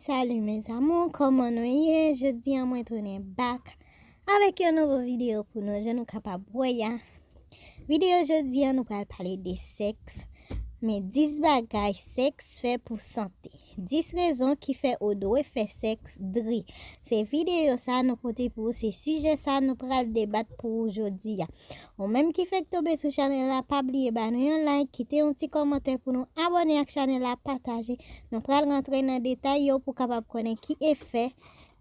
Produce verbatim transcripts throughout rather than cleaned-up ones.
Salut mes amours, kòman nou ye? Jodi a mwen tounen back avèk yon nouvo videyo pou nou, jan nou kapab wè a. Videyo jodi a nou pral pale de sèks, men dis bagay sèks fè pou sante. Dis rezon ki fè ou dwe fè sèks dri. Se videyo sa nou pote pou ou, se sijè sa nou pral debat pou ou jodi a. Ou menm ki fèk tonbe sou chanèl la, pa bliye ba nou yon like, kite yon ti kòmantè pou nou, abòne ak chanèl la, pataje. Nou pral rantre nan detay yo pou kapab konnen ki efè,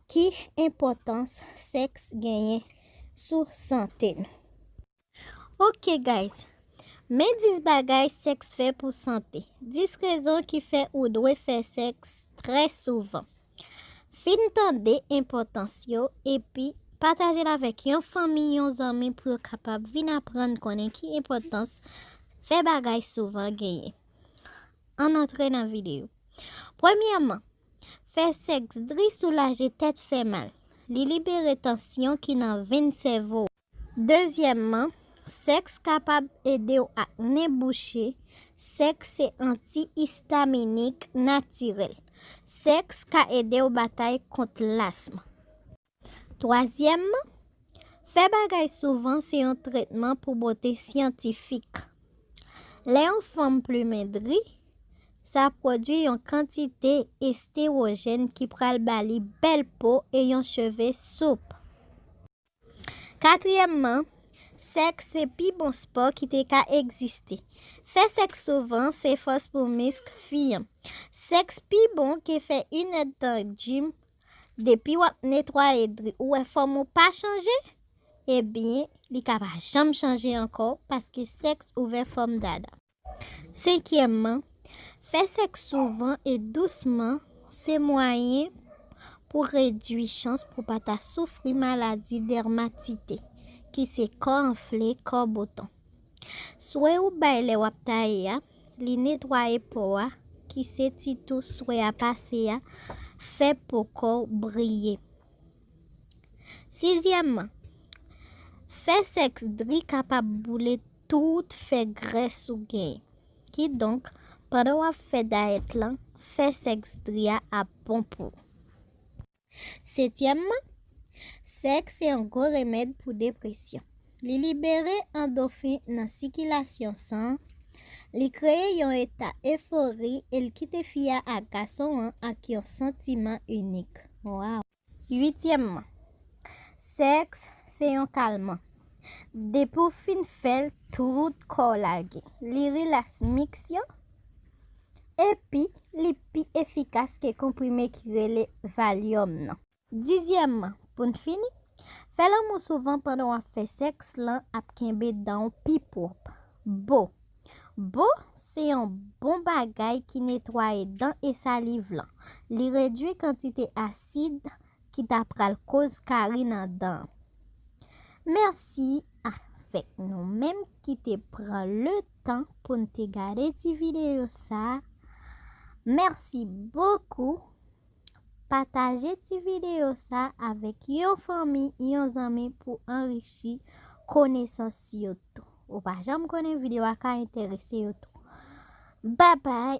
ki enpòtans sèks genyen sou sante nou. Ok guys, men dis bagay sèks fè pou sante. Dis rezon ki fè ou dwe fè sèks trè souvan. Fin tande enpòtans yo epi pataje l avèk yon fanmi, yon zanmi pou yo kapab vin aprann konnen ki enpòtans fè bagay souvan genyen. Ann antre nan videyo. Premyèman, fè sèks dri soulaje tèt fè mal. Li libere tansyon ki nan venn sèvo. Dezyèmman, sèks kapab ede w akne bouche. Sèks se anti-istaminik natirèl. Sèks ka ede w batay kont lasm. Twazyèmman, fè bagay souvan se yon tretman pou bote syantifik. Lè yon fanm plimen dri, sa pwodui yon kantite estewojèn ki pral ba li bèl po e yon cheve soup. Katriyèmman, sèks se pi bon spò ki te ka egziste. Fè sèks souvan se fòs pou misk fi an. Sèks pi bon ke fè inèdtan jim. Depi w ap netwaye dri, ou wè fòm ou pa chanje, ebyen, li ka pa janm chanje ankò paske sèks ouvè fòm dada. Senkyèmman, fè sèks souvan e dousman se mwayen pou redui chans pou pa ta soufri maladi dèmatite, ki se kò anfle, kò boton. Swe ou bay lè w ap taye a, li netwaye po a, ki se ti tou swe a pase a, fè po kò w briye. Sizyèmman, fè sèks dri kapab boule tout fè grès ou genyen. Kidonk, pandan w ap fè dayèt lan, fè sèks dri a ap bon pou ou. Setyèmman, sèks se yon gwo remèd pou depresyon. Li libere andofen nan sikilasyon san an. Li kreye yon eta efori e l kite fi a ak gason an ak yon santiman inik. Waw! Uityèmman, sèks se yon kalman. Depi w fin fè l, tout kò w lage. Li rilaks misk yo, epi li pi efikas ke konprime ki rele Valium nan. Dizyèmman, pou n fini, fè lanmou souvan pandan w ap fè sèks lan ap kenbe dan w pi pwòp. Bo. Bo se yon bon bagay ki netwaye dan e saliv lan. Li redui kantite asid ki ta pral koz kari nan dan an. Mèsi avèk nou menm ki te pran le tan pou n te gade ti videyo sa a. Mèsi bokou. Pataje ti videyo sa avèk yon fanmi, yon zanmi pou anrichi konesans yo tou. Ou pa janm konnen videyo a ka enterese yo tou. Babay!